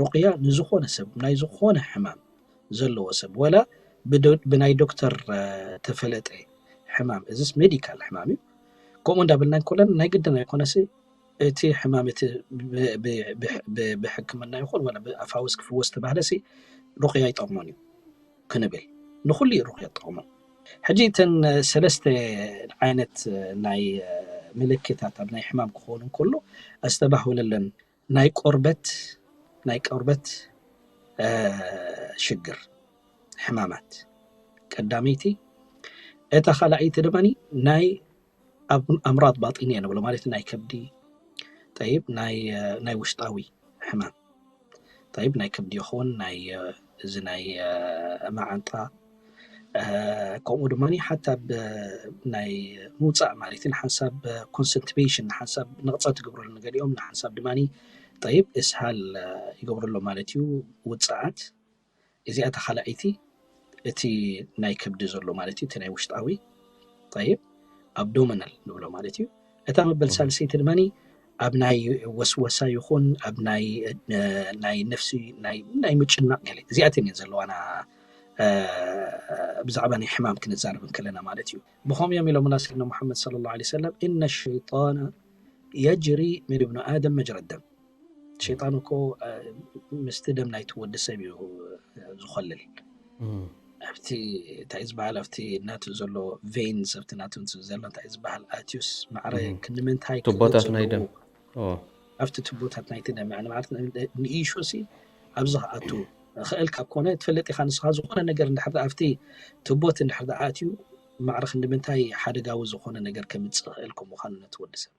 ሩቅያ ንዝኾነ ሰብ ናይ ዝኾነ ሕማም ዘለዎ ሰብ ወላ ብዶ- ብናይ ዶክተር እ፣ ተፈለጠ ሕማም እዚስ ሜዲካል ሕማም እዩ። ከምኡ እንዳበልና እንከለና ናይ ግድን ኣይኮነሲ እቲ ሕማም እቲ ብ- ብ- ብ- ብ- ብሕክምና ይኹን ወላ ብኣፋውስ ክፍወስ ተባህለሲ ሩቅያ ይጠቕሞን እዩ ክንብል ንኹሉ እዩ ሩቅያ ይጠቕሞን። ሕጂ እተን ሰለስተ ዓይነት ናይ ምልክታት ኣብ ናይ ሕማም ክኾኑ እንከሎ ኣስተባህለለን ናይ ቆርበት ናይ ቆርበት ሽግር ሕማማት ቀዳመይቲ፣ እታ ካልኣይቲ ድማ ናይ ኣምራድ ባጢንያ ንብሎ ማለት ናይ ከብዲ ጠይብ ናይ ውሽጣዊ ሕማም ጠይብ ናይ ከብዲ ይኸውን ናይ እዚ ናይ መዓንጣ ከምኡ ድማ ሓንሳብ ናይ ምውፃእ ማለት ንሓንሳብ ኮንሰንትሬሽን ንሓንሳብ ንቕፀት ይገብረሉ ንገሊኦም ንሓንሳብ ድማ ጠይብ እስሃል ይገብረሎ ማለት እዩ። ውፅኣት እዚኣ ተኻላኣይቲ እቲ ናይ ከብዲ ዘሎ ማለት እዩ እቲ ናይ ውሽጣዊ ጠይብ ኣብዶመናል ንብሎ ማለት እዩ። እታ መበል ሳልሰይቲ ድማ ኣብ ናይ ወስወሳ ይኹን ኣብ ናይ ናይ ነፍሲ ናይ ምጭናቕ ገለ እዚኣተን እየን ዘለዋና ብዛዕባ ናይ ሕማም ክንዛረብ እንከለና ማለት እዩ። ብኸምኡ እዮም ኢሎምና ሰይድና ሙሓመድ ሰለላሁ ዐለይሂ ወሰለም፣ እነ ሸይጣነ የጅሪ ምን እብኑ ኣደም መጅረ ደም። ሸይጣን እኮ ምስቲ ደም ናይቲ ወዲ ሰብ እዩ ዝኸልል። ኣብቲ እንታይ ዝበሃል ኣብቲ ናቱ ዘሎ ቬንስ ኣብቲ ናቱ ዘሎ እንታይ ዝበሃል ኣትዩስ ማዕረ ክንምንታይ ቱቦታት ናይ ደም ኣብቲ ቱቦታት ናይቲ ደም ማለት ንኢሹ ሲ ኣብዚ ክኣቱ ክእል ካብ ኮነ ትፈልጥ ኢኻ ንስኻ ዝኾነ ነገር እንድሕር ኣብቲ ቱቦት እንድሕር ኣትዩ ማዕረ ክንዲ ምንታይ ሓደጋዊ ዝኾነ ነገር ከምፅእ ክእል ከም ምዃኑ ነቲ ወዲ ሰብ